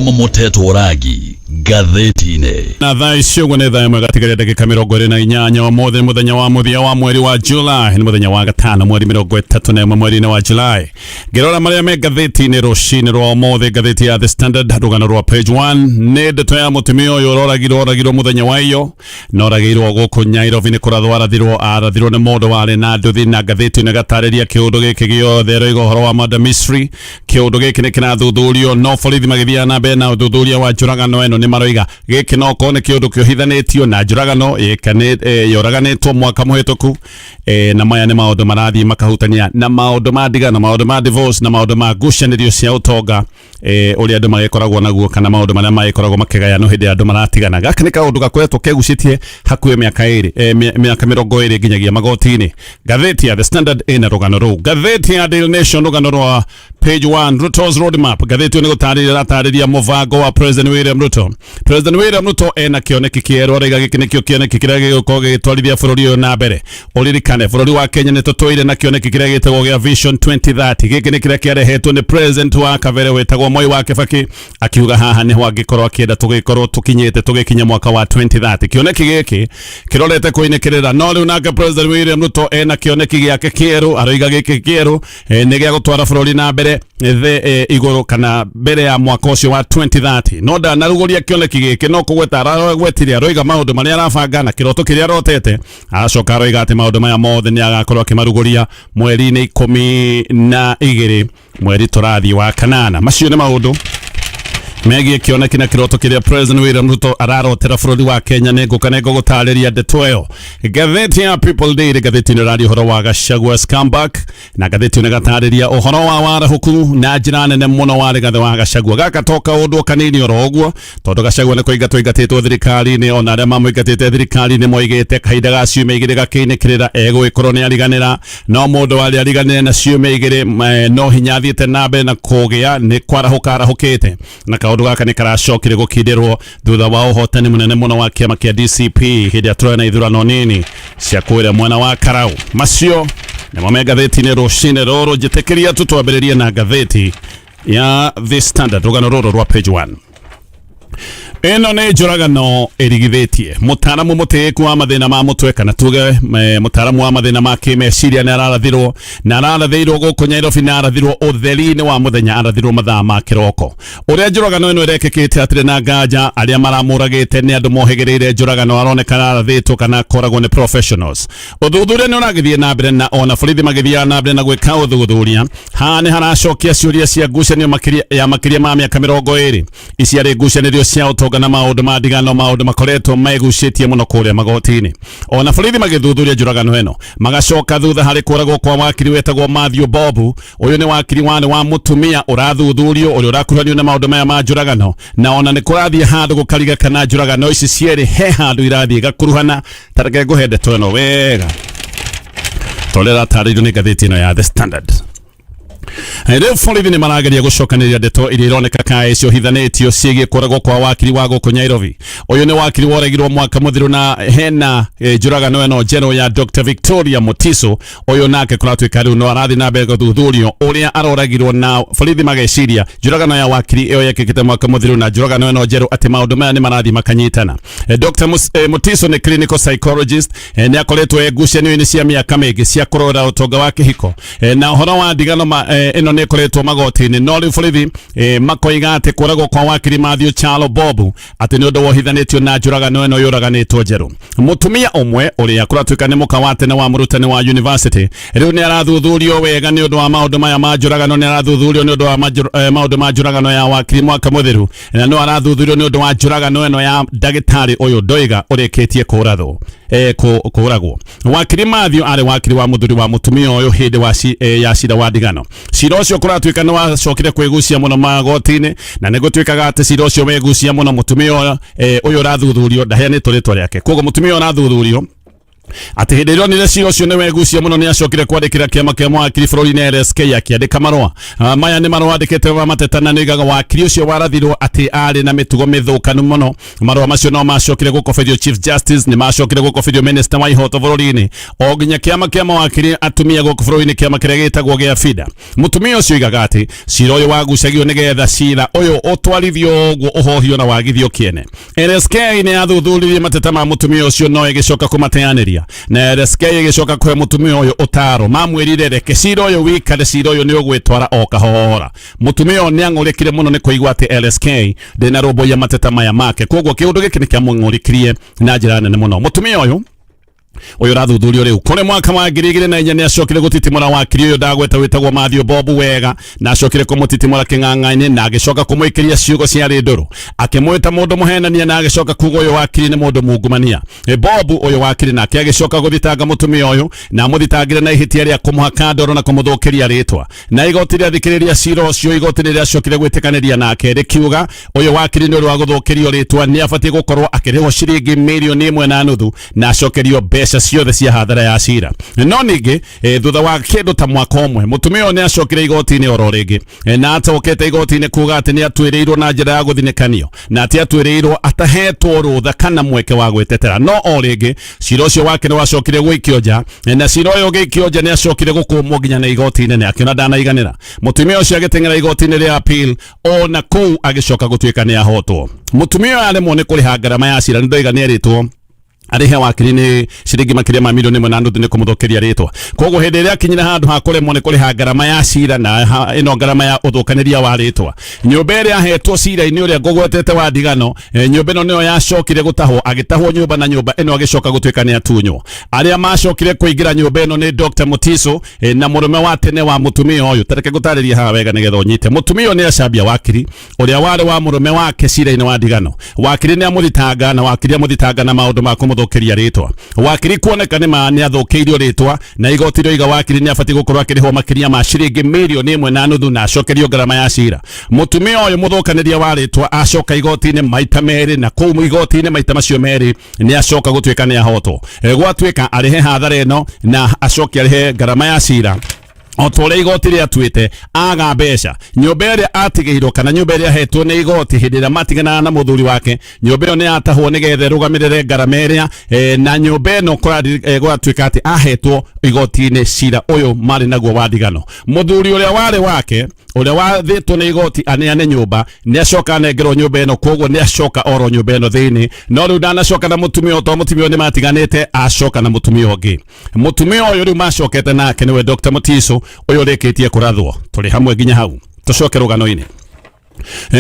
Marĩa mamotetwo rangi ngathĩti-inĩ. Na thaa ici ũguo nĩ thaa 1 gatigaria ndagĩka 28. Ũmũthĩ nĩ mũthenya wa mũthia wa mweri wa July, nĩ mũthenya wa gatano mweri 31 mweri-inĩ wa July. Ngĩrora marĩa me ngathĩti-inĩ rũcinĩ rwa ũmũthĩ, ngathĩti ya The Standard rũgano rwa page 1 nĩ ndeto ya mũtumia ũyũ ũroragirwo oragirwo mũthenya wa iyo na oragĩirwo gũkũ Nyairobi. Nĩ kũrathwo arathirwo, arathirwo nĩ mũndũ warĩ na nduthi, na ngathĩti ĩno ĩgatarĩria kĩũndũ gĩkĩ gĩothe. Ĩroiga ũhoro wa murder mystery. Kĩũndũ gĩkĩ nĩ kĩrathuthurio, no borithi magĩthiaga na mbere na ũthuthuria wa njũragano ĩno nĩ maroiga gĩkĩ no korwo nĩ kĩũndũ kĩohithanĩtio na njũragano yoraganĩtwo mwaka mũhĩtũku, na maya nĩ maũndũ marathiĩ makahutania na maũndũ ma ndigano, maũndũ ma divorce na maũndũ ma ngucanĩrio cia ũtonga, ũrĩa andũ magĩkoragwo naguo kana maũndũ marĩa magĩkoragwo makĩgayanwo hĩndĩ ya andũ maratigana. Gaka nĩ kaũndũ gakoretwo kegucĩtie hakuhĩ mĩaka 2, mĩaka 20 nginyagia magoti-inĩ. Ngathĩti ya The Standard ĩna rũgano rũu. Ngathĩti ya Daily Nation rũgano rwa page 1, Ruto's roadmap. Ngathĩti ĩyo nĩ gũtarĩria ĩratarĩria mũbango wa President William Ruto. President William Ruto ena kĩoneki kĩerũ, araiga gĩkĩ nĩkĩo kĩoneki kĩrĩa gĩgũkorwo gĩgĩtwarithia bũrũri ũyũ na mbere. Ũririkane bũrũri wa Kenya nĩ tũtũire na kĩoneki kĩrĩa gĩtagwo gĩa Vision 2030. Gĩkĩ nĩ kĩrĩa kĩarehetwo nĩ president wa kabere wĩtagwo Moi wa Kibaki, akiuga haha nĩho angĩkorwo akĩenda tũgĩkorwo tũkinyĩte tũgĩkinya mwaka wa 2030. Kĩoneki gĩkĩ kĩrorete kũinĩkĩrĩra, no rĩu nake President William Ruto ena kĩoneki gĩake kĩerũ, aroiga gĩkĩ kĩerũ nĩ gĩa gũtwara bũrũri na mbere the igũrũ kana mbere ya mwaka ũcio wa 2030. No ndanarugũria kĩoneki gĩkĩ, no kũgweta aragwetire, aroiga maũndũ marĩa arabanga na kĩroto kĩrĩa arotete. Aracoka aroiga atĩ maũndũ maya mothe nĩ agakorwo akĩmarugũria mweri-inĩ 12 mweri tũrathiĩ wa kanana. Macio nĩ maũndũ megiĩ kĩoneki na kĩroto kĩrĩa President William Ruto ararotera bũrũri wa Kenya. Nĩ ngũka nĩ ngũgũtarĩria ndeto ĩyo. Ngathĩti ya People Daily, ngathĩti ĩno ĩraria ũhoro wa Gachagua comeback, na ngathĩti ĩno ĩgatarĩria ũhoro wa warahũku na njĩra nene mũno wa Rigathĩ wa Gachagua. Gaka to kaũndũ kanini oro ũguo, tondũ Gachagua nĩ kũingatwo aingatĩtwo thirikari-inĩ, ona arĩa mamũingatĩte thirikari-inĩ moigĩte kahinda ga ciumia 2 gakĩinĩkĩrĩra egũgĩkorwo nĩ ariganĩra, no mũndũ warĩ ariganĩre na ciumia 2, no hinya athiĩte na mbere na kũgĩa nĩ kwarahũka arahũkĩte, na kaũndũ gaka nĩ karacokire gũkindĩrwo thutha wa ũhotani mũnene mũno wa kĩama kĩa DCP hĩndĩ ĩrĩa tũrona ithurano nini cia kũrĩa mwena wa Karau. Macio nĩmo me ngathĩti-inĩ rũcinĩ rũrũ. Njĩtĩkĩria tu twambĩrĩrie na ngathĩti ya The Standard rũgano rũrũ rwa page 1. Ĩno nĩ njũragano ĩrigithĩtie. Mũtaaramu mũtĩĩku wa mathĩna ma mũtwe, kana tuge mũtaaramu wa mathĩna ma kĩmeciria, nĩ ararathirwo, na ararathĩirwo gũkũ Nyairobi, na arathirwo ũtheri-inĩ wa mũthenya, arathirwo mathaa ma kĩroko. Ũrĩa njũragano ĩno ĩrekĩkĩte hatirĩ na nganja arĩa maramũragĩte nĩ andũ mohĩgĩrĩire njũragano, aronekana arathĩtwo kana akoragwo nĩ professionals. Ũthuthuria nĩ ũragĩthiĩ na mbere, na ona borithi magĩthiaga na mbere na gwĩka ũthuthuria. Haha nĩ haracokia ciũria cia ngucanio makĩria ya makĩria ma mĩaka 20. Ici arĩ ngucanĩrio cia ũtonga na maũndũ ma ndigano, maũndũ makoretwo megucĩtie mũno kũrĩa magoti-inĩ. Ona borithi magĩthuthuria njũragano ĩno magacoka thutha harĩ kũragwo kwa wakiri wetagwo Matthew Bobu. Ũyũ nĩ wakiri warĩ wa mũtumia ũrathuthurio ũrĩa ũrakuruhanio na maũndũ maya ma njũragano, na ona nĩ kũrathiĩ handũ gũkariga kana njũragano ici cierĩ he handũ irathiĩ gakuruhana. Ta reke ngũhe ndeto ĩno wega ta ũrĩa ĩratarĩirio nĩ ngathĩti ĩno ya The Standard. Rĩu borithi nĩ marageria gũcokanĩrĩria ndeto iria ironeka kaĩ ciohithanĩtio ciĩgiĩ kũragwo kwa wakiri wa gũkũ Nairobi. Ũyũ nĩ wakiri woragirwo mwaka mũthiru, na hena njũragano ĩno njerũ ya Dr. Victoria Mutiso. Ũyũ nake kũratuĩka rĩu no arathiĩ na mbere gũthuthurio ũrĩa aroragirwo, na borithi mageciria njũragano ya wakiri ĩyo yekĩkĩte mwaka mũthiru na njũragano ĩno njerũ atĩ maũndũ maya nĩ marathiĩ makanyitana. Dr. Mutiso nĩ clinical psychologist, nĩ akoretwo e ngucanio-inĩ cia mĩaka mĩingĩ cia kũrora ũtonga wa kĩhiko, na ũhoro wa ndigano ĩno nĩ ĩkoretwo magoti-inĩ. No rĩu borithi makoiga atĩ kũragwo kwa wakiri Matthew Chalo Bobu atĩ nĩ ũndũ wohithanĩtio na njũragano ĩno yũraganĩtwo njerũ. Mũtumia ũmwe ũrĩa kũratuĩka nĩ mũka wa tene wa mũrutani wa university rĩu nĩ arathuthurio wega nĩ ũndũ wa maũndũ maya ma njũragano. Nĩ arathuthurio nĩ ũndũ wa maũndũ ma njũragano ya wakiri mwaka mũthiru, na no arathuthurio nĩ ũndũ wa njũragano ĩno ya ndagĩtarĩ ũyũ ndoiga ũrĩkĩtie kũrathwo, kũragwo. Wakiri Matthew arĩ wakiri wa mũthuri wa mũtumia ũyũ hĩndĩ wa ya cira wa ndigano. Cira ũcio kũratuĩka nĩ wacokire kwĩgucia mũno magoti-inĩ, na nĩ gũtuĩkaga atĩ cira ũcio wegucia mũno, mũtumia ũyũ, ũyũ ũrathuthurio ndaheanĩtwo rĩtwa rĩake, koguo mũtumia ũyũ ũrathuthurio Atĩ hĩndĩ ĩrĩa onire cira ũcio nĩ wegucia mũno, nĩ acokire kwandĩkĩra kĩama kĩa mawakiri bũrũri-inĩ LSK akĩandĩka marũa. Maya nĩ marũa andĩkĩte ma mateta, na nĩoigaga wakiri ũcio warathirwo atĩ arĩ na mĩtugo mĩthũkanu mũno. Marũa macio no macokire gũkobithio Chief Justice, nĩ macokire gũkobithio Minister wa ihoto bũrũri-inĩ, o nginya kĩama kĩa mawakiri atumia gũkũ bũrũri-inĩ, kĩama kĩrĩa gĩtagwo gĩa FIDA. Mũtumia ũcio oigaga atĩ cira ũyũ wagucagio nĩgetha cira ũyũ ũtwarithio ũguo ũhohio na wagithio kĩene. LSK nĩ yathuthuririe mateta ma mũtumia ũcio no ĩgĩcoka kũmateanĩria, na LSK ĩgĩcoka kũhe mũtumia ũyũ ũtaaro. Mamwĩrire reke cira ũyũ wikare, cira ũyũ nĩ ũgwĩtwara o kahora. Mũtumia ũyũ nĩ ang'ũrĩkire mũno nĩ kũigua atĩ LSK ndĩnarũmbũiya mateta maya make, koguo kĩũndũ gĩkĩ nĩ kĩamũng'ũrĩkirie na njĩra nene mũno. Mũtumia ũyũ ũyũ ũrathuthurio rĩu kũrĩ mwaka wa 2004 nĩ acokire gũtitimũra wakiri ũyũ ndagweta wĩtagwo Matthew Bob wega, na acokire kũmũtitimũra kĩng'ang'a-inĩ na agĩcoka kũmũikĩria ciugo ciarĩ ndũrũ, akĩmwĩta mũndũ mũhenania na agĩcoka kuga ũyũ wakiri nĩ mũndũ mungumania. Bob ũyũ wakiri nake agĩcoka gũthitanga mũtumia ũyũ na amũthitangire na ihĩtia rĩa kũmũhaka ndoro na kũmũthũkĩria rĩtwa. Na igoti rĩathikĩrĩria cira ũcio, igoti nĩ rĩacokire gwĩtĩkanĩria nake rĩkiuga ũyũ wakiri nĩ ũndũ wa gũthũkĩrio rĩtwa nĩ abatiĩ gũkorwo akĩrĩhwo ciringi 1.5 mirioni na acokerio mbeca ciothe cia hathara ya cira. No ningĩ thutha wa kĩndũ ta mwaka ũmwe, mũtumia ũyũ nĩ acokire igoti-inĩ oro rĩngĩ, na acokete igoti-inĩ kuga atĩ nĩ atuĩrĩirwo na njĩra ya gũthinĩkanio na atĩ atuĩrĩirwo atahetwo rũtha kana mweke wa gwĩtetera. No o rĩngĩ cira ũcio wake nĩ wacokire gũikio nja, na cira ũyũ ũgĩikio nja nĩ acokire gũkũmwo nginya na igoti inene, akĩona ndanaiganĩra. Mũtumia ũcio agĩteng'era igoti-inĩ rĩa appeal, ona kũu agĩcoka gũtuĩka nĩ ahotwo. Mũtumia ũyũ aremwo nĩ kũrĩha ngarama ya cira, nĩ ndoiga nĩ erĩtwo arĩhe wakiri nĩ ciringi makĩria ma 1.5 mirioni nĩ kũmũthũkĩria rĩtwa. Koguo hĩndĩ ĩrĩa akinyire handũ ha kũremwo nĩ kũrĩha ngarama ya cira na ĩno ngarama ya ũthũkanĩria wa rĩtwa, nyũmba ĩrĩa ahetwo cira-inĩ ũrĩa ngũgwetete wa ndigano, nyũmba ĩno nĩyo yacokire gũtahwo, agĩtahwo nyũmba na nyũmba ĩno agĩcoka gũtuĩka nĩ atunywo. Arĩa macokire kũingĩra nyũmba ĩno nĩ Dr. Mutiso na mũrũme wa tene wa mũtumia ũyũ. Tareke ngũtarĩrie haha wega nĩgetha ũnyite. Mũtumia ũyũ nĩ acambia wakiri ũrĩa warĩ wa mũrũme wake cira-inĩ wa ndigano. Wakiri nĩ amũthitanga, na wakiri amũthitanga na maũndũ ma kũmũthũkĩria rĩtwa. Wakiri kuoneka nĩ ma nĩ athũkĩirio rĩtwa, na igoti rĩoiga wakiri nĩ abatiĩ gũkorwo akĩrĩhwo makĩria ma ciringi 1.5 mirioni na acokerio ngarama ya cira. Mũtumia ũyũ mũthũkanĩria wa rĩtwa acoka igoti-inĩ maita merĩ, na kũu igoti-inĩ maita macio merĩ nĩ acoka gũtuĩka nĩ ahotwo. Gwatuĩka arĩhe hathara ĩno na acoke arĩhe ngarama ya cira o ta ũrĩa igoti rĩatuĩte. Aga mbeca, nyũmba ĩrĩa atigĩirwo kana nyũmba ĩrĩa ahetwo nĩ igoti hĩndĩ ĩrĩa matiganaga na mũthuri wake, nyũmba ĩyo nĩ yatahwo nĩgetha ĩrũgamĩrĩre ngarama ĩrĩa, na nyũmba ĩno gwatuĩka atĩ ahetwo igoti-inĩ cira ũyũ marĩ naguo wa ndigano. Mũthuri ũrĩa warĩ wake, ũrĩa wathĩtwo nĩ igoti aneane nyũmba, nĩ acoka anengerwo nyũmba ĩno, koguo nĩ acoka oro nyũmba ĩno thĩinĩ, no rĩu ndanacoka na mũtumia ũyũ tondũ mũtumia ũyũ nĩ matiganĩte, acoka na mũtumia ũngĩ. Mũtumia ũyũ rĩu macokete nake nĩwe Dr. Mutiso ũyũ ũrĩkĩtie kũrathwo. Tũrĩ hamwe nginya hau, tũcoke rũgano-inĩ.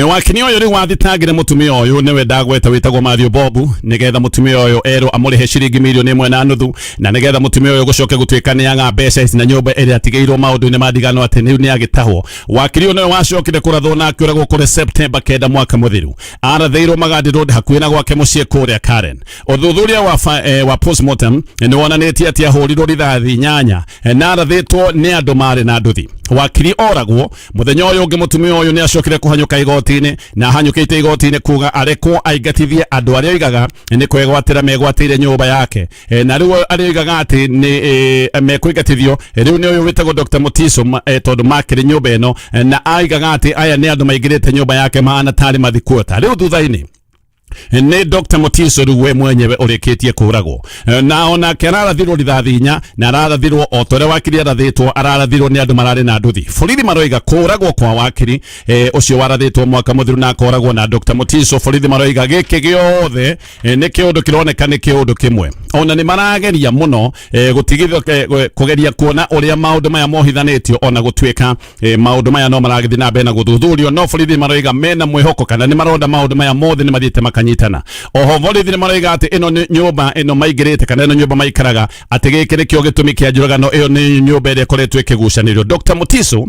Wakiri ũyũ rĩu wathitangire mũtumia ũyũ nĩwe ndagweta wĩtagwo Matthew Bobu, nĩgetha mũtumia ũyũ erwo amũrĩhe ciringi 1.5 mirioni, na nĩgetha mũtumia ũyũ gũcoke gũtuĩka nĩ aga mbeca ici na nyũmba ĩrĩa atigĩirwo maũndũ-inĩ ma ndigano atĩ rĩu nĩ agĩtahwo. Wakiri ũyũ nĩwe wacokire kũrathwo na akĩũragwo kũrĩ September 9 mwaka mũthiru. Arathĩirwo Magadi Road hakuhĩ na gwake mũciĩ kũrĩa Karen. Ũthuthuria wa postmortem nĩ wonanĩtie atĩ ahũrirwo rithathi 8, na arathĩtwo nĩ andũ marĩ na nduthi. Wakiri oragwo mũthenya ũyũ ũngĩ, mũtumia ũyũ nĩ acokire kũhanyũka igoti-inĩ, na ahanyũkĩte igoti-inĩ kuga arekwo aingatithie andũ arĩa oigaga nĩ kwĩgwatĩra megwatĩire nyũmba yake. Na rĩu arĩa oigaga atĩ nĩ mekũingatithio rĩu nĩ ũyũ wĩtagwo Dr. Mutiso, tondũ makĩrĩ nyũmba ĩno, na aigaga atĩ aya nĩ andũ maingĩrĩte nyũmba yake mahana tarĩ mathikuota. Rĩu thutha-inĩ nĩ Dr. Mutiso rĩu we mwenyewe ũrĩkĩtie kũragwo, na onake ararathirwo rithathi 4, na ararathirwo o ta ũrĩa wakiri arathĩtwo, ararathirwo nĩ andũ mararĩ na nduthi. Borithi maroiga kũragwo kwa wakiri ũcio warathĩtwo mwaka mũthiru na akoragwo na Dr. Mutiso, borithi maroiga gĩkĩ gĩothe nĩ kĩũndũ kĩroneka nĩ kĩũndũ kĩmwe. Ona nĩ marageria mũno gũtigithio kũgeria kuona ũrĩa maũndũ maya mohithanĩtio, ona gũtuĩka maũndũ maya no maragĩthiĩ na mbere na gũthuthurio, no borithi maroiga mena mwĩhoko kana nĩ marona maũndũ maya mothe nĩ mathiĩte makanyitana. Oho borithi nĩ maroiga atĩ ĩno nĩ nyũmba ĩno maingĩrĩte kana ĩno nyũmba maikaraga, atĩ gĩkĩ nĩkĩo gĩtũmi kĩa njũragano ĩyo, nĩ nyũmba ĩrĩa ĩkoretwo ĩkĩgucanĩrio. Dr. Mutiso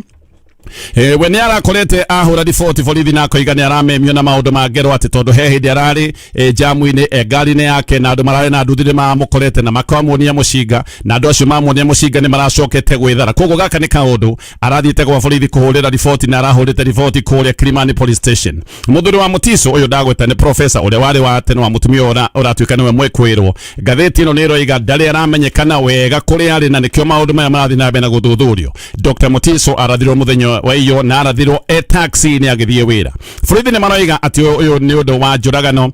We nĩ arakorete ahũra riboti borithi na akoiga nĩ aramemio na maũndũ ma ngero atĩ tondũ he hĩndĩ ararĩ jamu-inĩ ngari-inĩ yake na andũ mararĩ na nduthi nĩ mamũkorete na makamuonia mũcinga, na andũ acio mamuonia mũcinga nĩ maracokete gwĩthara. Koguo gaka nĩ kaũndũ arathiĩte gwa borithi kũhũrĩra riboti, na arahũrĩte riboti kũrĩa Kilimani Police Station. Mũthuri wa Mutiso ũyũ ndagweta nĩ professor ũrĩa warĩ wa tene wa mũtumia ũrĩa ũratuĩka nĩwe mwĩkwĩrwo. Ngathĩti ĩno nĩ ĩroiga ndarĩ aramenyekana wega kũrĩa arĩ, na nĩkĩo maũndũ maya marathiĩ na mbere na gũthuthurio. Dr. Mutiso arathirwo mũthenya wa iyo na arathirwo e taxi-inĩ agĩthiĩ wĩra. Borithi nĩ maroiga atĩ ũyũ nĩ ũndũ wa njũragano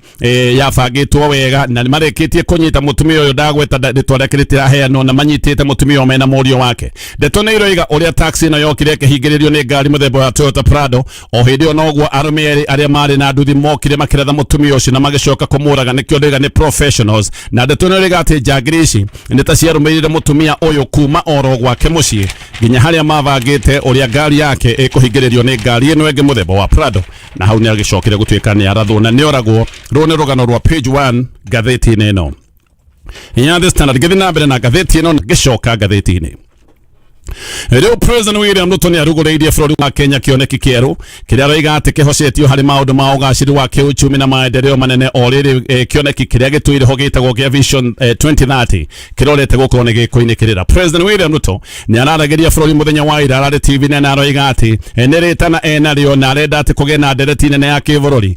yabangĩtwo wega, na nĩ marĩkĩtie kũnyita mũtumia ũyũ ndagweta rĩtwa rĩake rĩtiraheanwo, na manyitĩte mũtumia ũyũ mena mũriũ wake. Ndeto nĩ iroiga ũrĩa taxi ĩno yokire ĩkĩhingĩrĩrio nĩ ngari mũthemba wa Toyota Prado. O hĩndĩ ĩyo noguo arũme erĩ arĩa marĩ na nduthi mokire makĩratha mũtumia ũcio na magĩcoka kũmũraga. Nĩkĩo ndĩga nĩ professionals. Na ndeto nĩ ĩroiga atĩ njangiri ici nĩ ta ciarũmĩrĩire mũtumia ũyũ kuma oro gwake mũciĩ nginya harĩa mabangĩte ũrĩa ngari yake ĩkũhingĩrĩrio nĩ ngari ĩno ĩngĩ mũthemba wa Prado, na hau nĩ agĩcokire gũtuĩka nĩ arathwo na nĩ oragwo. Rũrũ nĩ rũgano rwa page 1 ngathĩti-inĩ ĩno ya The Standard. Ngĩthiĩ na mbere na ngathĩti ĩno, ngĩcoka ngathĩti-inĩ rĩu, President William Ruto nĩ arugũrĩirie bũrũri wa Kenya kĩoneki kĩerũ kĩrĩa aroiga atĩ kĩhocetio harĩ maũndũ ma ũgacĩru wa kĩũchumi na maendeleo manene. O rĩrĩ kĩoneki kĩrĩa gĩtũire ho gĩtagwo kĩa Vision 2030 kĩrorete gũkorwo nĩ gĩkũinĩkĩrĩra. President William Ruto nĩ araragĩria bũrũri mũthenya wa ira, ararĩ TV nene, aroiga atĩ nĩ rĩtana enarĩo na arenda atĩ kũgĩe na ndereti nene ya kĩbũrũri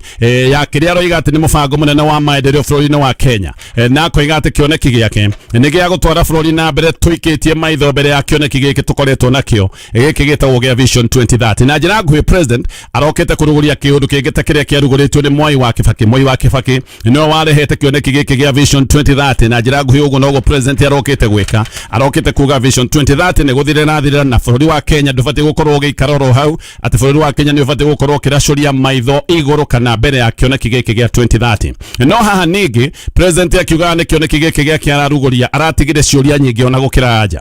ya kĩrĩa aroiga atĩ nĩ mũbango mũnene wa maendeleo bũrũri-inĩ wa Kenya, na akoiga atĩ kĩoneki gĩake nĩ gĩa gũtwara bũrũri na mbere tũikĩtie maitho mbere ya kĩoneki gĩkĩ tũkoretwo nakĩo gĩkĩ gĩtagwo gĩa Vision 2030. Na njĩra nguhĩ, president arokĩte kũrugũria kĩũndũ kĩngĩ ta kĩrĩa kĩarugũrĩtio nĩ Mwai wa Kibaki. Mwai wa Kibaki nĩwe warehete kĩoneki gĩkĩ gĩa Vision 2030, na njĩra nguhĩ ũguo noguo president arokĩte gwĩka. Arokĩte kuga Vision 2030 nĩ gũthirĩra thirĩra, na bũrũri wa Kenya ndũbatiĩ gũkorwo ũgĩikara oro hau, atĩ bũrũri wa Kenya nĩ ũbatiĩ gũkorwo ũkĩracũria maitho igũrũ kana mbere ya kĩoneki gĩkĩ gĩa 2030. No haha ningĩ president akiugaga nĩ kĩoneki gĩkĩ gĩake ararugũria, aratigire ciũria nyingĩ ona gũkĩra anja.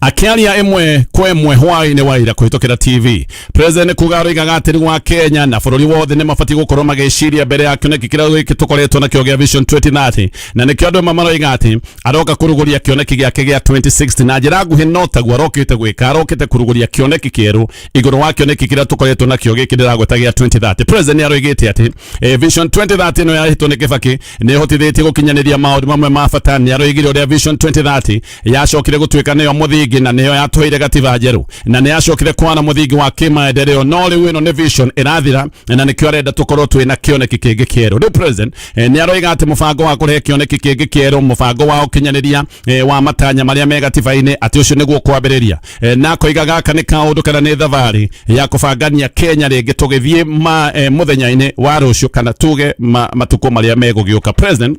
Akĩaria ĩmwe kwa ĩmwe hwaĩ-inĩ wa ira kũhĩtũkĩra TV, president kuga aroigaga atĩ rĩu wa Kenya na bũrũri wothe nĩ mabatiĩ gũkorwo magĩciria mbere ya kĩoneki kĩrĩa gĩkĩ tũkoretwo nakĩo gĩa Vision 2030, na nĩkĩo andũ amwe maroiga atĩ aroka kũrugũria kĩoneki gĩake gĩa 2060. Na njĩra nguhĩ no taguo arokĩte gwĩka, arokĩte kũrugũria kĩoneki kĩerũ igũrũ wa kĩoneki kĩrĩa tũkoretwo nakĩo gĩkĩ ndĩragweta gĩa 2030. President nĩ aroigĩte atĩ Vision 2030 ĩno yarehĩtwo nĩ Kibaki nĩ ĩhotithĩtie gũkinyanĩria maũndũ mamwe ma bata. Nĩ aroigire ũrĩa Vision 2030 yacokire gũtuĩka nĩyo mũthingi na nĩyo yatũheire gatiba njerũ na nĩ yacokire kwana mũthingi wa kĩmaendeleo, no rĩu ĩno nĩ vision ĩrathira na nĩkĩo arenda tũkorwo twĩna kĩoneki kĩngĩ kĩerũ. Rĩu president nĩ aroiga atĩ mũbango wa kũrehe kĩoneki kĩngĩ kĩerũ, mũbango wa ũkinyanĩria wa matanya marĩa me gatiba-inĩ, atĩ ũcio nĩguo kwambĩrĩria, na akoiga gaka nĩ kaũndũ kana nĩ thabarĩ ya kũbangania Kenya rĩngĩ tũgĩthiĩ mũthenya-inĩ wa rũciũ kana tuge matukũ marĩa megũgĩũka. President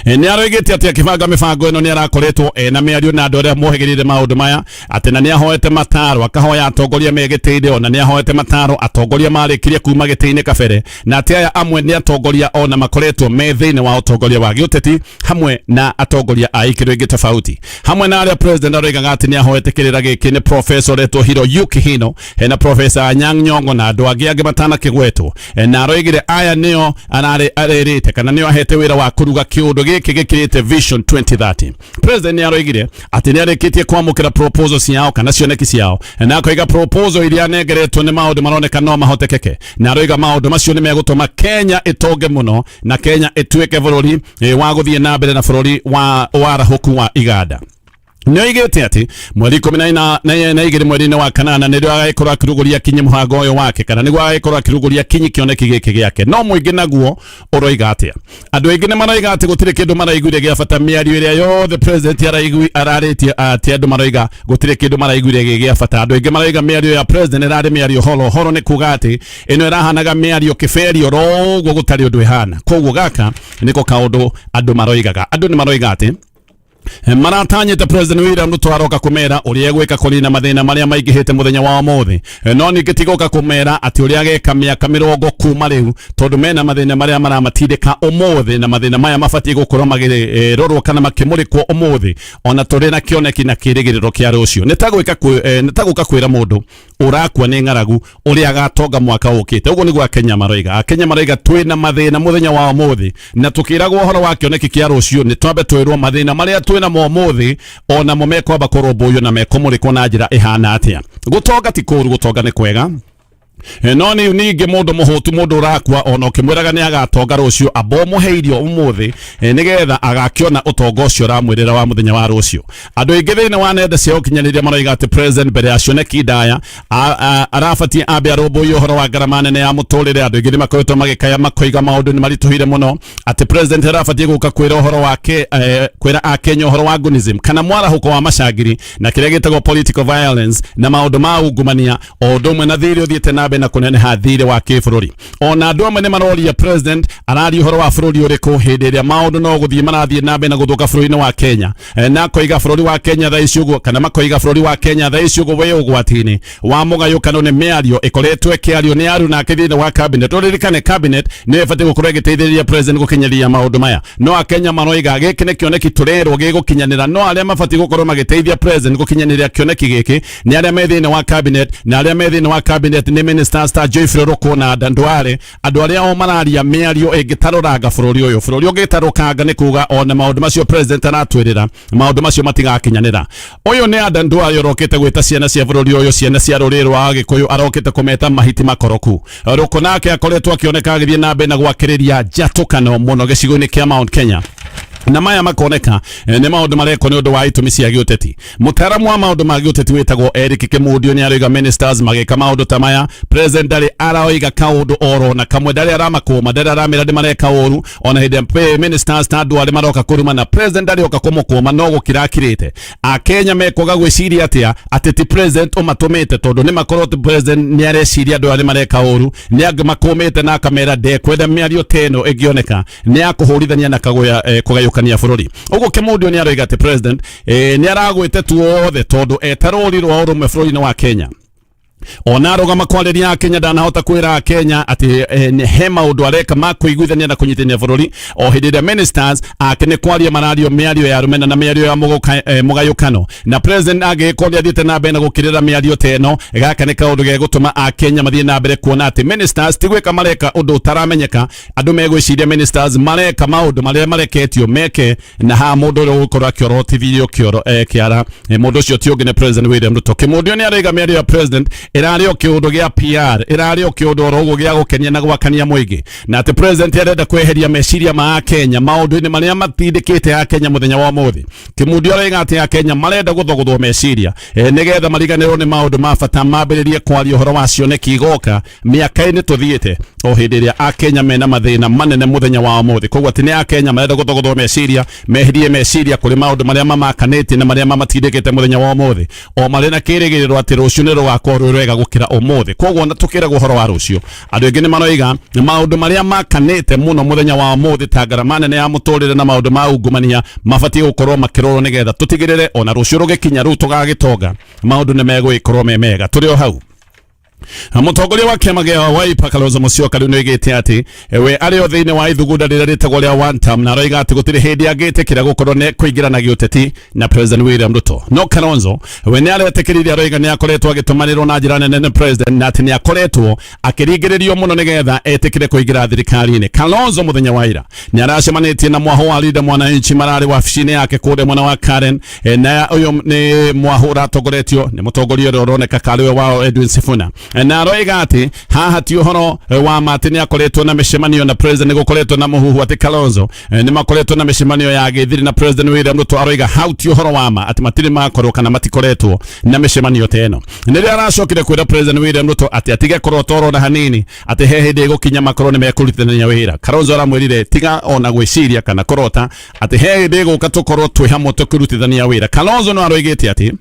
nĩ aroigĩte atĩ akĩbanga mĩbango ĩno nĩ arakoretwo ena mĩario na andũ arĩa mohĩgĩrĩire maũndũ maya, atĩ na nĩ ahoete mataro, akahoya atongoria me gĩtĩ-inĩ, ona nĩ ahoete mataro atongoria marĩkirie kuma gĩtĩ-inĩ kabere, na atĩ aya amwe nĩ atongoria ona makoretwo me thĩinĩ wa ũtongoria wa gĩũteti hamwe na atongoria a ikĩro ingĩ tofauti. Hamwe na arĩa president aroigaga atĩ nĩ ahoete kĩrĩra gĩkĩ nĩ professor ũretwo Hiroyuki Hino, hena professor Anyang' Nyong'o na andũ angĩ angĩ matanakĩgwetwo. Na aroigire aya nĩo ararĩ arĩrĩte kana nĩo ahete wĩra wa kũruga kĩũndũ gĩkĩ gĩkĩrĩte Vision 2030. President nĩ aroigire atĩ nĩ arĩkĩtie kwamũkĩra proposal ciao kana cioneki ciao, na akoiga proposal iria anengeretwo nĩ maũndũ maroneka no mahotekeke, na aroiga maũndũ macio nĩ megũtũma Kenya ĩtonge mũno na Kenya ĩtuĩke bũrũri wa gũthiĩ na mbere na bũrũri wa warahũku wa iganda. Nĩ oigĩte atĩ mweri 12 mweri-inĩ wa kanana nĩrĩo agagĩkorwo akĩrugũria kinyi mũbango ũyũ wake kana nĩguo agagĩkorwo akĩrugũria kinyi kĩoneki gĩkĩ gĩake. No mũingĩ naguo ũroiga atĩa? Andũ aingĩ nĩ maroiga atĩ gũtirĩ kĩndũ maraiguire gĩa bata mĩario ĩrĩa yothe president araigui ararĩtie, atĩ andũ maroiga gũtirĩ kĩndũ maraiguire gĩ gĩa bata. Andũ aingĩ maroiga mĩario ya president ĩrarĩ mĩario horo horo, nĩ kuga atĩ ĩno ĩrahanaga mĩario kĩberi oro ũguo, gũtarĩ ũndũ ĩhana. Koguo gaka nĩko kaũndũ andũ maroigaga. Andũ nĩ maroiga atĩ maratanyĩte President William Ruto aroka kũmera ũrĩa egwĩka kũnina mathĩna marĩa maingĩhĩte mũthenya wa ũmũthĩ, no ningĩ ti gũka kũmera atĩ ũrĩa ageka mĩaka 20 kuma rĩu, tondũ mena mathĩna marĩa maramatindĩka ũmũthĩ, na mathĩna maya mabatiĩ gũkorwo magĩrorwo kana makĩmũrĩkwo ũmũthĩ ona tũrĩ na kĩoneki na kĩrĩgĩrĩro kĩa rũciũ. Nĩ ta gwĩka nĩ ta gũka kwĩra mũndũ ũrakua nĩ ng'aragu ũrĩa agatonga mwaka ũkĩte. Ũguo nĩguo Akenya maroiga. Akenya maroiga twĩna mathĩna mũthenya wa ũmũthĩ, na tũkĩragwo ũhoro wa kĩoneki kĩa rũciũ nĩ twambe twĩrwo mathĩna marĩa twĩ twĩnamo ũmũthĩ onamo mekwamba kũrũmbũiyo na mekũmũrĩkwo na njĩra ĩhana atĩa. Gũtonga ti kũũru, gũtonga nĩ kwega. No nĩ ningĩ mũndũ mũhũtu, mũndũ ũrakua, ona ũkĩmwĩraga nĩ agatonga rũciũ, amba ũmũhe irio ũmũthĩ, nĩgetha agakĩona ũtonga ũcio ũramwĩrĩra wa mũthenya wa rũciũ. Andũ aingĩ thĩinĩ wa nenda cia ũkinyanĩria maroiga atĩ president mbere ya cioneki ndaya arabatie ambe arũmbũiye ũhoro wa ngarama nene ya mũtũrĩre. Andũ aingĩ nĩ makoretwo magĩkaya makoiga maũndũ nĩ maritũhire mũno, atĩ president arabatie gũka kwĩra ũhoro wake, kwĩra akenya ũhoro wa gunism kana mwarahũko wa macangiri na kĩrĩa gĩtagwo political violence na maũndũ ma ungumania, o ũndũ ũmwe na thirĩ ũthiĩte na mbere na kũneneha, thirĩ wa kĩbũrũri. Ona andũ amwe nĩ maroria president araria ũhoro wa bũrũri ũrĩkũ hĩndĩ ĩrĩa maũndũ no gũthiĩ marathiĩ na mbere na gũthũka bũrũri-inĩ wa Kenya. Na akoiga bũrũri wa Kenya thaa ici ũguo, kana makoiga bũrũri wa Kenya thaa ici ũguo wĩ ũgwati-inĩ wa mũgayũkano nĩ mĩario ĩkoretwo ĩkĩario nĩ aruna ake thĩinĩ wa cabinet. Ũririkane cabinet nĩyo ĩbatiĩ gũkorwo ĩgĩteithĩrĩria president gũkinyanĩria maũndũ maya, no akenya maroiga gĩkĩ nĩ kĩoneki tũrerwo gĩgũkinyanĩra, no arĩa mabatiĩ gũkorwo magĩteithia president gũkinyanĩria kĩoneki gĩkĩ nĩ arĩa me thĩinĩ wa cabinet, na arĩa me thĩinĩ wa cabinet nĩ ministers ta Geoffrey Ruku na Adan Duale, andũ arĩa o mararia mĩario ĩngĩtarũranga bũrũri ũyũ. Bũrũri ũngĩtarũkanga nĩ kuga ona maũndũ macio president aratwĩrĩra, maũndũ macio matigakinyanĩra. Ũyũ nĩ Adan Duale ũrokĩte gwĩta ciana cia bũrũri ũyũ, ciana cia rũrĩrĩ rwa Agĩkũyũ, arokĩte kũmeta mahiti makoroku. Ruku nake akoretwo akĩoneka agĩthiĩ na mbere na gwakĩrĩria njatũkano mũno gĩcigo-inĩ kĩa Mount Kenya, na maya makoneka nĩ maũndũ marekwo nĩ ũndũ wa itũmi cia gĩũteti. Mũtaaramu wa maũndũ ma gĩũteti wĩtagwo Eric Kĩmundio nĩ aroiga ministers magĩka maũndũ ta maya, president ndarĩ aroiga kaũndũ oro na kamwe, ndarĩ aramakũma, ndarĩ aramĩra nĩ mareka ũru. Ona hĩndĩ ĩrĩa ministers ta andũ arĩa maroka kũrumana, president ndarĩ oka kũmũkũma, no gũkira akirĩte. Akenya mekwaga gwĩciria atĩa atĩ ti president ũmatũmĩte? Tondũ nĩ makorwo ti president nĩ areciria andũ arĩa mareka ũru, nĩ angĩ makũmĩte na akamera ndekwenda mĩario ta ĩno ĩngĩoneka nĩ ya kũhũrithania na kagũya, kũgayũkania bũrũri. Ũguo Kĩmundio nĩ aroiga atĩ president nĩ aragwĩte tuothe tondũ eta rũri rwa ũrũmwe bũrũri-inĩ wa Kenya, ona arũgama kwarĩria Akenya ndanahota kwĩra Akenya atĩ he maũndũ areka ma kũiguithania na kũnyitithania bũrũri, o hĩndĩ ĩrĩa ministers ake nĩ kwaria marario mĩario ya rũmena na mĩario ya mũgayũkano. Na president angĩgĩkorwo nĩ athiĩte na mbere na gũkĩrĩra mĩario ta ĩno, gaka nĩ kaũndũ gegũtũma Akenya mathiĩ na mbere kuona atĩ ministers ti gwĩka mareka ũndũ ũtaramenyeka. Andũ megwĩciria ministers mareka maũndũ marĩa mareketio meke, na haha mũndũ ũrĩa ũgũkorwo akĩorotithirio kĩoro kĩara, mũndũ ũcio ti ũngĩ nĩ President William Ruto. Kĩmũndio nĩ araiga mĩario ya president ĩrarĩ o kĩũndũ gĩa PR, ĩrarĩ o kĩũndũ oro ũguo gĩa gũkenia na gwakania mũingĩ, na atĩ president arenda kweheria meciria ma Akenya maũndũ-inĩ marĩa matindĩkĩte Akenya mũthenya wa ũmũthĩ. Kĩmundio araiga atĩ Akenya marenda gũthogũthwo meciria, nĩgetha mariganĩrwo nĩ maũndũ ma bata, mambĩrĩrie kwaria ũhoro wa cioneki igoka mĩaka-inĩ tũthiĩte, o hĩndĩ ĩrĩa Akenya mena mathĩna manene mũthenya wa ũmũthĩ. Koguo atĩ nĩ Akenya marenda gũthogothwo meciria, meherie meciria kũrĩ maũndũ marĩa mamakanĩtie na marĩa mamatindĩkĩte mũthenya wa ũmũthĩ, o marĩ na kĩrĩgĩrĩro atĩ rũciũ nĩ rũgakorwo rwĩ rwega gũkĩra ũmũthĩ. Koguo ona tũkĩragwo ũhoro wa rũciũ, andũ aingĩ nĩ maroiga maũndũ marĩa makanĩte mũno mũthenya wa ũmũthĩ ta ngarama nene ya mũtũrĩre na maũndũ ma ungumania mabatiĩ gũkorwo makĩrorwo nĩgetha tũtigĩrĩre ona rũciũ rũgĩkinya rũu tũgagĩtonga, maũndũ nĩ megũgĩkorwo me mega. Tũrĩ o hau, mũtongoria wa kĩama gĩa Wiper Kalonzo Musyoka rĩu nĩoigĩte atĩ we arĩ o thĩinĩ wa ithugunda rĩrĩa rĩtagwo rĩa one term, na aroiga atĩ gũtirĩ hĩndĩ angĩtĩkĩra gũkorwo nĩ kũingĩra na gĩũteti na President William Ruto. No Kalonzo we nĩ aretĩkĩrire, aroiga nĩ akoretwo agĩtũmanĩrwo na njĩra nene nĩ president na atĩ nĩ akoretwo akĩringĩrĩrio mũno nĩgetha etĩkĩre kũingĩra thirikari-inĩ. Kalonzo mũthenya wa ira nĩ aracemanĩtie na mwaho wa Linda Mwananchi mararĩ wabici-inĩ yake kũrĩa mwena wa Karen, na ũyũ nĩ mwaho ũratongoretio nĩ mũtongoria ũrĩa ũroneka karĩ we wao Edwin Sifuna, na aroiga atĩ haha ti ũhoro wa ma atĩ nĩ akoretwo na mĩcemanio na president. Nĩ gũkoretwo na mũhuhu atĩ Kalonzo nĩ makoretwo na mĩcemanio ya gĩthiri na President William Ruto. Aroiga hau ti ũhoro wa ma, atĩ matirĩ makorwo kana matikoretwo na mĩcemanio ta ĩno. Nĩrĩo aracokire kwĩra President William Ruto atĩ atige kũrota na hanini atĩ he hĩndĩ ĩgũkinya makorwo nĩ mekũrutithania wĩra. Kalonzo aramwĩrire tiga ona gwĩciria kana kũrota atĩ he hĩndĩ ĩgũka tũkorwo twĩ hamwe tũkĩrutithania wĩra. Kalonzo no aroigĩte atĩ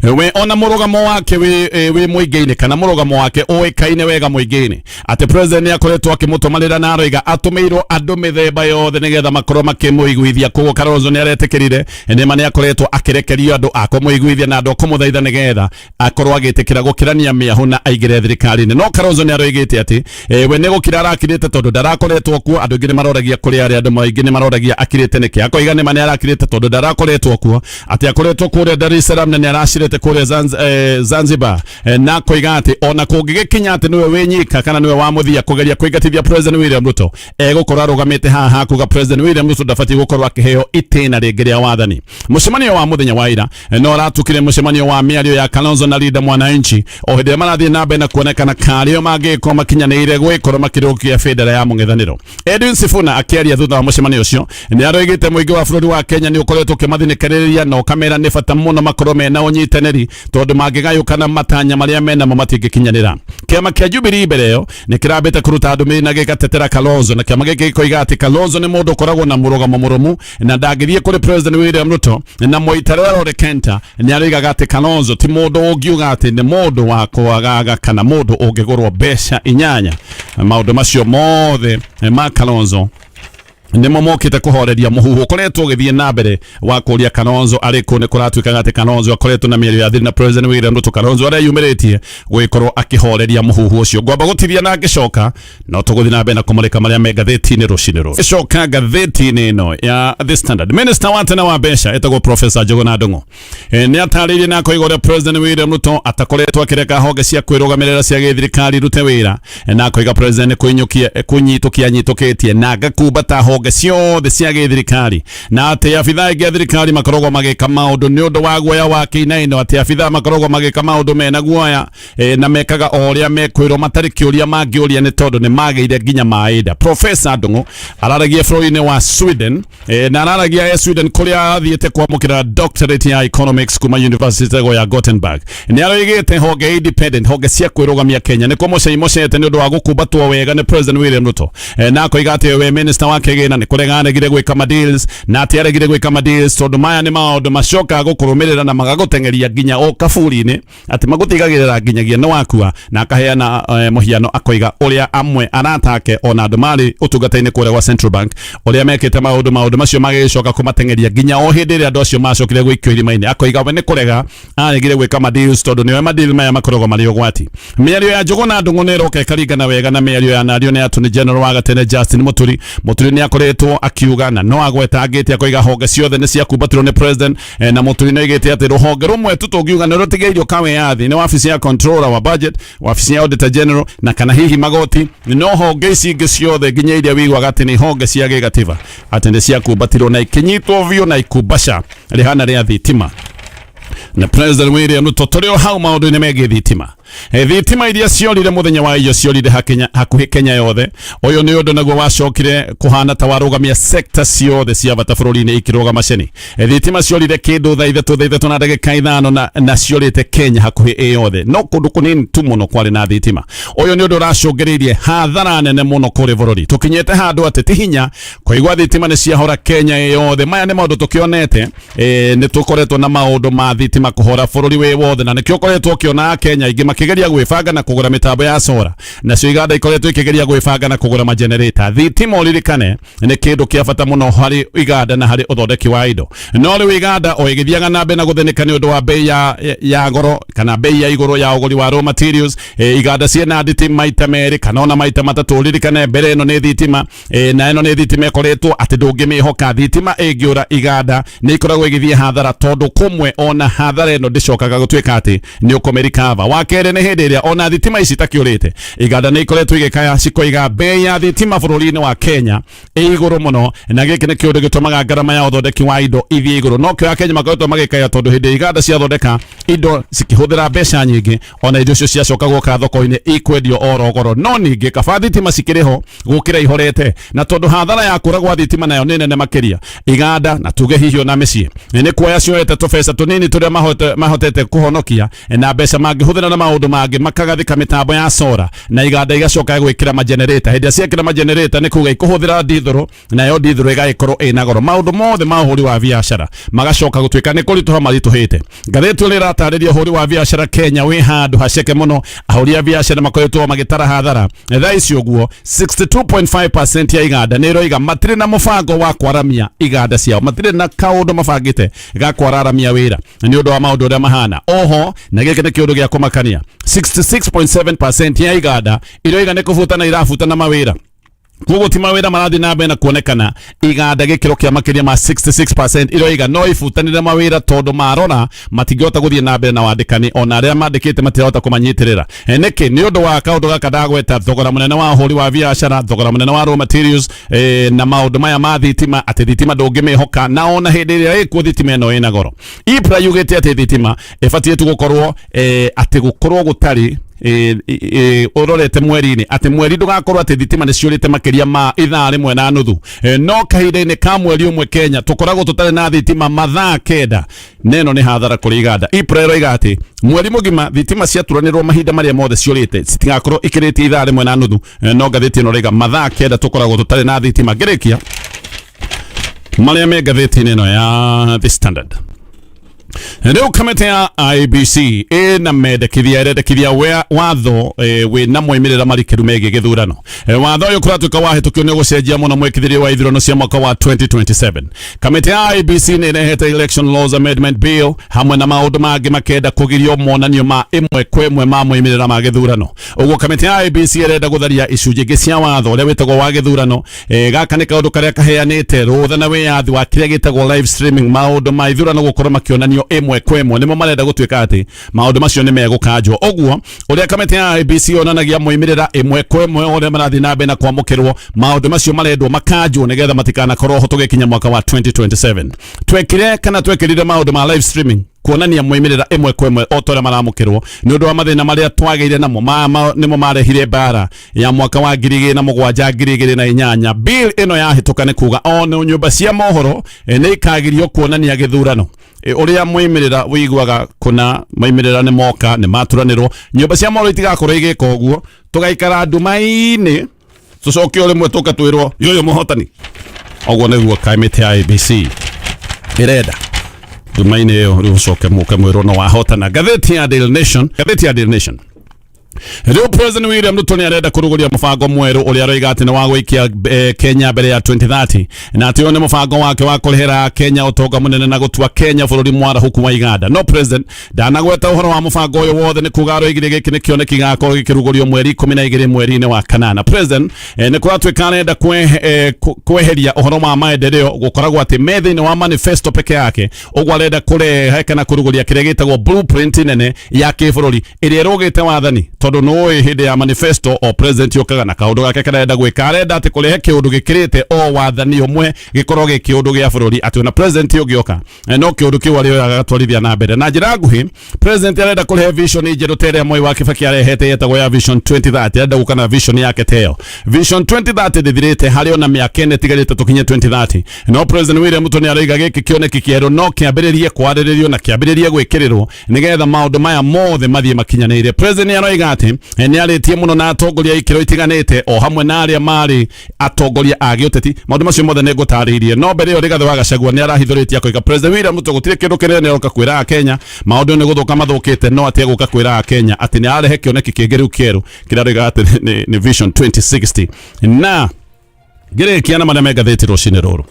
we ona mũrũgamo wake wĩ mũingĩ-inĩ kana mũrũgamo wake ũĩkaine wega mũingĩ-inĩ, atĩ president nĩ akoretwo akĩmũtũmanĩra, na aroiga atũmĩirwo andũ mĩthemba yothe nĩgetha makorwo makĩmũiguithia. Koguo Kalonzo nĩ aretĩkĩrire nĩma nĩ akoretwo akĩrekerio andũ a kũmũiguithia na andũ a kũmũthaitha nĩgetha akorwo agĩtĩkĩra gũkĩrania mĩahũ na aingĩre thirikari-inĩ. No Kalonzo nĩ aroigĩte atĩ we nĩ gũkira arakirĩte tondũ ndarakoretwo kuo. Andũ aingĩ nĩ maroragia kũrĩa arĩ, andũ aingĩ nĩ maroragia akirĩte nĩkĩ. Akoiga nĩma nĩ arakirĩte tondũ ndarakoretwo kuo, atĩ akoretwo kũrĩa Dar es Salaam na nĩ aracirĩte kũrĩa Zanzibar, na koiga atĩ ona kũngĩgĩkinya atĩ nĩwe wĩnyika kana nĩwe wa mũthia kũgeria kũingatithia President William Ruto, egũkorwo arũgamĩte haha kuga President William Ruto ndabatiĩ gũkorwo akĩheo itĩna rĩngĩ rĩa wathani. Mũcemanio wa mũthenya wa ira no ũratukire mũcemanio wa mĩario ya Kalonzo na Linda Mwananchi o hĩndĩ ĩrĩa marathiĩ na mbere na kuonekana karĩo mangĩkorwo makinyanĩire gwĩkorwo makĩrũkia bendera ya mũng'ethanĩro. Edwin Sifuna akĩaria thutha wa mũcemanio ũcio nĩ aroigĩte mũingĩ wa bũrũri wa Kenya nĩ ũkoretwo ũkĩmathinĩkĩrĩria na ũkamera nĩ bata mũno makorwo mena ũnyitanĩri tondũ mangĩgayũkana matanya marĩa menamo matingĩkinyanĩra. Kĩama kĩa Jubilee mbere ĩyo nĩ kĩrambĩte kũruta ndũmĩrĩri na gĩgatetera Kalonzo, na kĩama gĩkĩ gĩkoiga atĩ Kalonzo nĩ mũndũ ũkoragwo na mũrũgamo mũrũmu na ndangĩthiĩ kũrĩ President William Ruto, na Moitalel Ole Kenta nĩ aroigaga atĩ Kalonzo ti mũndũ ũngiuga atĩ nĩ mũndũ wa kwagaga kana mũndũ ũngĩgũrwo mbeca inyanya. Maũndũ macio mothe ma Kalonzo nĩmo mokĩte kũhoreria mũhuhu ũkoretwo ũgĩthiĩ na mbere wa kũria Kalonzo arĩ kũ. Nĩ kũratuĩkaga atĩ Kalonzo akoretwo na mĩario ya thiri na President William Ruto. Kalonzo arĩa yumĩrĩtie gũgĩkorwo akĩhoreria mũhuhu ũcio. Ngwamba gũtithia na ngĩcoka no tũgũthiĩ na mbere na kũmũrĩka marĩa me ngathĩti-inĩ rũcinĩ rũrũ. Gĩcoka ngathĩti-inĩ ĩno ya The Standard, Minister wa tene wa mbeca etagwo Professor Njuguna Ndung'u nĩ atarĩirie na akoiga ũrĩa President William Ruto atakoretwo akĩreka honge cia kwĩrũgamĩrĩra cia gĩthirikari irute wĩra, na akoiga President kũinyũkia kũnyitũkia anyitũkĩtie na agakumbata honge ciothe cia gĩthirikari, na atĩ abithaa aingĩ a thirikari makoragwo magĩka maũndũ nĩ ũndũ wa guoya wa kĩinaino, atĩ abithaa makoragwo magĩka maũndũ mena guoya, na mekaga o ũrĩa mekwĩrwo matarĩ kĩũria mangĩũria nĩ tondũ nĩ magĩire nginya maĩnda. Professor Ndung'u araragia bũrũri-inĩ wa Sweden, na araragia e Sweden kũrĩa athiĩte kwamũkĩra doctorate ya economics kuma university ĩtagwo ya Gothenburg. Nĩ aroigĩte honge independent, honge cia kwĩrũgamia Kenya nĩ kũmũcei mũcete nĩ ũndũ wa gũkumbatwo wega nĩ President William Ruto, na akoiga atĩ we minister wa kĩgĩna nĩ kũrega aregire gwĩka ma deals, na atĩ aregire gwĩka ma deals tondũ maya nĩ maũndũ macokaga gũkũrũmĩrĩra na magagũteng'eria nginya o kaburi-inĩ, atĩ magũtigagĩrĩra nginyagia nĩ wakua. Na akaheana mũhiano akoiga ũrĩa amwe aratake ona andũ marĩ ũtungata-inĩ kũrĩa gwa Central Bank ũrĩa mekĩte maũndũ macio magĩcoka kũmateng'eria nginya o hĩndĩ ĩrĩa andũ acio macokire gũikio irima-inĩ. Akoiga we nĩ kũrega aregire gwĩka ma deals tondũ nĩwe ma deal maya makoragwo marĩ ũgwati. Mĩario ya Njuguna Ndung'u nĩ ĩroka ĩkaringana wega na mĩario ya nario nĩ Attorney General wa gatene Justin Muturi. Muturi nĩ akoretwo akiuga na no agwetangĩte akoiga honge ciothe nĩ ciakumbatirwo nĩ president, na Muturi nĩ oigĩte atĩ rũhonge rũmwe tu tũngiuga nĩ rũtigĩirio kawĩyathi nĩ wabici ya controller wa budget, wabici ya auditor general na kana hihi magoti, no honge ici ingĩ ciothe nginya iria wiguaga atĩ nĩ honge cia gĩgatiba atĩ nĩ ciakumbatirwo na ikinyitwo biũ na ikumbaca rĩhana rĩa thitima na President William Ruto. Tũrĩ o hau maũndũ-inĩ megiĩ thitima, thitima iria ciorire mũthenya wa iyo ciorire hakuhĩ Kenya yothe. Ũyũ nĩ ũndũ naguo wacokire kũhana ta warũgamia sector ciothe cia bata bũrũri-inĩ ikĩrũgama ceni. Thitima ciorire kĩndũ 3:35 na ciorĩte Kenya hakuhĩ ĩ yothe, no kũndũ kũnini tu mũno kwarĩ na thitima. Ũyũ nĩ ũndũ ũracũngĩrĩirie hathara nene mũno kũrĩ bũrũri. Tũkinyĩte handũ atĩ ti hinya kũigua thitima nĩ ciahora Kenya ĩ yothe. Maya nĩ maũndũ tũkĩonete, nĩ tũkoretwo na maũndũ ma thitima kũhora bũrũri wĩ wothe, na nĩkĩo ũkoretwo ũkĩona Kenya aingĩ makĩgeria gwĩbanga na kũgũra mĩtambo ya solar, nacio iganda ikoretwo ikĩgeria gwĩbanga na kũgũra magenerator. Thitima ũririkane nĩ kĩndũ kĩa bata mũno harĩ iganda na harĩ ũthondeki wa indo, no rĩu iganda o igĩthiaga na mbere na gũthĩnĩka nĩ ũndũ wa bei ya goro kana bei ya igũrũ ya ũgũri wa raw materials. Iganda ciĩna nditi maita merĩ kana ona maita matatũ. Ũririkane mbere ĩno nĩ thitima, na ĩno nĩ thitima ĩkoretwo atĩ ndũngĩmĩhoka. Thitima ĩngĩũra iganda nĩ ikoragwo igĩthiĩ hathara, tondũ kũmwe ona hathara ĩno ndĩcokaga gũtuĩka atĩ nĩ ũkũmĩrikava. Wa kerĩ nĩ hĩndĩ ĩrĩa ona thitima ici itakĩũrĩte, iganda nĩ ikoretwo igĩkaya cikoiga bei ya thitima bũrũri-inĩ wa Kenya ĩ igũrũ mũno, na gĩkĩ nĩ kĩũndũ gĩtũmaga ngarama ya ũthondeki wa indo ithiĩ igũrũ. No kĩo Akenya makoretwo magĩkaya tondũ hĩndĩ iganda ciathondeka indo cikĩhũthĩra mbeca nyingĩ, ona indo icio ciacoka gũka thoko-inĩ ikwendio oro goro. No ningĩ kaba thitima cikĩrĩ ho gũkĩra ihorete, na tondũ hathara ya kũra gwa thitima nayo nĩ nene makĩria, iganda na tuge hihi ona mĩciĩ nĩ kuoya cioete tũbeca tũnini tũrĩa mahotete kũhonokia na mbeca mangĩhũthĩra na maũndũ mangĩ, makagathĩka mĩtambo ya solar na iganda igacoka gwĩkĩra magenerator. Hĩndĩ ĩrĩa ciekĩra magenerator nĩ kuga ikũhũthĩra ndithũrũ, nayo ndithũrũ ĩgagĩkorwo ĩna goro. Maũndũ mothe ma ũhũri wa biacara magacoka gũtuĩka nĩ kũritũha maritũhĩte. Ngathĩti ĩrĩa ĩratarĩria ũhũri wa biacara Kenya wĩ handũ haceke mũno. Ahũri a biacara makoretwo magĩtara hathara. Thaa ici ũguo 62.5% ya iganda nĩ iroiga matirĩ na mũbango wa kwaramia iganda ciao, matirĩ na kaũndũ mabangĩte ga kwararamia wĩra nĩ ũndũ wa maũndũ ũrĩa mahana. Oho na gĩkĩ nĩ kĩũndũ gĩa kũmakania, 66.7% ya iganda iroiga nĩ kũbutana irabutana mawĩra. Koguo ti mawĩra marathiĩ na mbere na kuonekana. Iganda gĩkĩro kĩa makĩria ma 66% iroiga no ibutanĩre mawĩra tondũ marora matingĩhota gũthiĩ na mbere na wandĩkani, ona arĩa mandĩkĩte matirahota kũmanyitĩrĩra. Nĩkĩ? Nĩ ũndũ wa kaũndũ gaka ndagweta, thogora mũnene wa ũhũri wa biacara, thogora mũnene wa raw materials, na maũndũ maya ma thitima, atĩ thitima ndũngĩmĩhoka, na ona hĩndĩ ĩrĩa ĩkuo thitima ĩno ĩna goro. IPRA yugĩte atĩ thitima ĩbatiĩ tu gũkorwo, atĩ gũkorwo gũtarĩ, ũrorete mweri-inĩ, atĩ mweri ndũgakorwo atĩ thitima nĩ ciũrĩte makĩria ma ithaa rĩmwe na nuthu. No kahinda-inĩ ka mweri ũmwe Kenya tũkoragwo tũtarĩ na thitima mathaa 9, na ĩno nĩ hathara kũrĩ iganda. IPRA ĩroiga atĩ mweri mũgima thitima ciaturanĩrwo mahinda marĩa mothe ciũrĩte citigakorwo ikĩrĩtie ithaa rĩmwe na nuthu. No ngathĩti ĩno ĩroiga mathaa 9 tũkoragwo tũtarĩ na thitima. Ngĩrĩkia marĩa me ngathĩti-inĩ ĩno ya The Standard, rĩu kamĩtĩ ya IEBC ĩna mendekithia, ĩrendekithia watho wĩna moimĩrĩra marikĩru megiĩ gĩthurano. Watho ũyũ kũratuĩka wahĩtũkio nĩ ũgũcenjia mũno mwĩkithĩrio wa ithurano cia mwaka wa 2027. Kamĩtĩ ya IEBC nĩ ĩrehete Election Laws Amendment Bill hamwe na maũndũ mangĩ makenda kũgirio monanio ma ĩmwe kwa ĩmwe ma moimĩrĩra ma gĩthurano. Ũguo kamĩtĩ ya IEBC ĩrenda gũtharia icunjĩ ingĩ cia watho ũrĩa wĩtagwo wa gĩthurano. Gaka nĩ kaũndũ karĩa kaheanĩte rũtha na wĩyathi wa kĩrĩa gĩtagwo live streaming, maũndũ ma ithurano gũkorwo makĩonanio ĩmwe kwa ĩmwe. Nĩmo marenda gũtuĩka atĩ maũndũ macio nĩ megũkanjwo. Ũguo ũrĩa kamĩtĩ ya IEBC yonanagia moimĩrĩra ĩmwe kwa ĩmwe ũrĩa marathiĩ na mbere na kwamũkĩrwo, maũndũ macio marendwo makanjwo nĩgetha matikanakorwo ho tũgĩkinya mwaka wa 2027. Twekire kana twekĩrire maũndũ ma live streaming kuonania moimĩrĩra ĩmwe kwa ĩmwe o ta ũrĩa maramũkĩrwo nĩ ũndũ wa mathĩna marĩa twagĩire namo nĩmo marehire mbara ya mwaka wa 2007, 2008. Bill ĩno yahĩtũka nĩ kuga ona nyũmba cia mohoro, nĩ ikagirio kuonania gĩthurano, ũrĩa moimĩrĩra wĩiguaga kũna moimĩrĩra nĩ moka nĩ maturanĩrwo. Nyũmba cia mohoro itigakorwo igĩka ũguo, tũgaikara nduma-inĩ, tũcoke o rĩmwe tũke twĩrwo yoyo mũhotani. Ũguo nĩguo kamĩtĩ ya IEBC ĩrenda, nduma-inĩ ĩyo rĩu ũcoke mũke mwĩrwo no wahotana. Ngathĩti ya Daily Nation, ngathĩti ya Daily Nation, rĩu President William Ruto nĩ arenda kũrugũria mũbango mwerũ ũrĩa aroiga atĩ nĩ wa gũikia, Kenya mbere ya 2030, na atĩ ũyũ nĩ mũbango wake wa kũrehera Kenya ũtonga mũnene na gũtua Kenya bũrũri mwarahũku wa iganda. No president ndanagweta ũhoro wa mũbango ũyũ wothe, nĩ kuga aroigire gĩkĩ nĩ kĩoneki gĩgakorwo gĩkĩrugũrio mweri 12 mweri-inĩ wa kanana. President, nĩ kũratuĩka arenda kweheria ũhoro wa maendeleo gũkoragwo atĩ me thĩinĩ wa manifesto peke yake. Ũguo arenda kũrehe kana kũrugũria kĩrĩa gĩtagwo blueprint nene ya kĩbũrũri ĩrĩa ĩrũgĩte wathani, tondũ nĩũĩ hĩndĩ ya manifesto o president yũkaga na kaũndũ gake karĩa arenda gwĩka. Arenda atĩ kũrehe kĩũndũ gĩkĩrĩte o wathani ũmwe, gĩkorwo gĩ kĩũndũ gĩa bũrũri, atĩ ona president ũngĩoka, no kĩũndũ kĩu arĩoyaga agatwarithia na mbere. Na njĩra nguhĩ, president arenda kũrehe vision njerũ ta ĩrĩa Moi wa Kibaki arehete yetagwo ya Vision 2030. Arenda gũka na vision yake ta ĩyo. Vision 2030 ndĩthirĩte harĩ ona mĩaka 4 ĩtigarĩte tũkinye 2030, no President William Ruto nĩ aroiga gĩkĩ kĩoneki kĩerũ no kĩambĩrĩrie kwarĩrĩrio na kĩambĩrĩrie gwĩkĩrĩrwo nĩgetha maũndũ maya mothe mathiĩ makinyanĩire. President nĩ aroiga atĩ, nĩ arĩtie mũno na atongoria a ikĩro itiganĩte o hamwe na arĩa marĩ atongoria a gĩũteti. Maũndũ macio mothe nĩ ngũtarĩirie, no mbere ĩyo Rigathĩ wa Gachagua nĩ arahithũrĩtie akoiga President William Ruto gũtirĩ kĩndũ kĩnene aroka kwĩra Akenya. Maũndũ nĩ gũthũka mathũkĩte, no atĩ egũka kwĩra Akenya atĩ nĩ ararehe kĩoneki kĩngĩ rĩu kĩerũ kĩrĩa aroiga atĩ nĩ Vision 2060. Na ngĩrĩkia na marĩa me ngathĩti rũcinĩ rũrũ,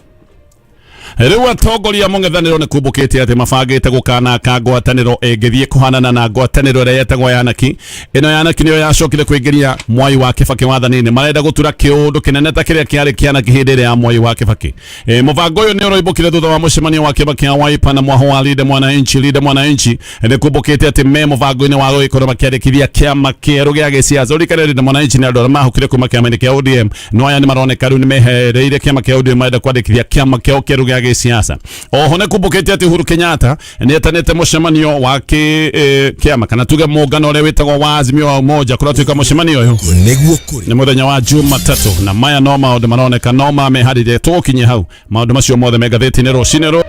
rĩu atongoria mũng'ethanĩro nĩ kumbũkĩte atĩ mabangĩte gũkanaka ngwatanĩro ĩngĩthiĩ kũhanana na ngwatanĩro ĩrĩa yetagwo yanaki. Ĩno yanaki nĩyo yacokire kũingĩria Mwai wa Kĩbakĩ wathani-inĩ. Marenda gũtura kĩũndũ kĩnene ta kĩrĩa kĩarĩ kĩanaki hĩndĩ ĩrĩa ya Mwai wa Kĩbakĩ. Mũbango ũyũ nĩ ũroimbũkire thutha wa mũcemanio wa kĩama kĩa Wiper na mwaho wa Linda Mwananchi. Linda Mwananchi nĩ kumbũkĩte atĩ me mũbango-inĩ wa gũgĩkorwo makĩandĩkithia kĩama kĩerũ gĩa gĩsiasa. Ũririkane Linda Mwananchi nĩ andũ arĩa mahũkire kuma kĩama-inĩ kĩa ODM, no aya nĩ maroneka rĩu nĩ mehereire kĩama kĩa ODM, marenda kwandĩkithia kĩama kĩao kĩerũ gĩa gĩsiasa. Oho nĩ kumbũkĩte atĩ Uhuru Kenyatta nĩ etanĩte mũcemanio wa kĩama, kana tuge mũngano ũrĩa wĩtagwo wa Azimio wa Umoja. Kũratuĩka mũcemanio ũyũ nĩguo kũrĩ nĩ mũthenya wa Jumatatũ, na maya no maũndũ maroneka no mameharĩrie tũgũkinyia hau. Maũndũ macio mothe me ngathĩti-inĩ rũcinĩ rũ.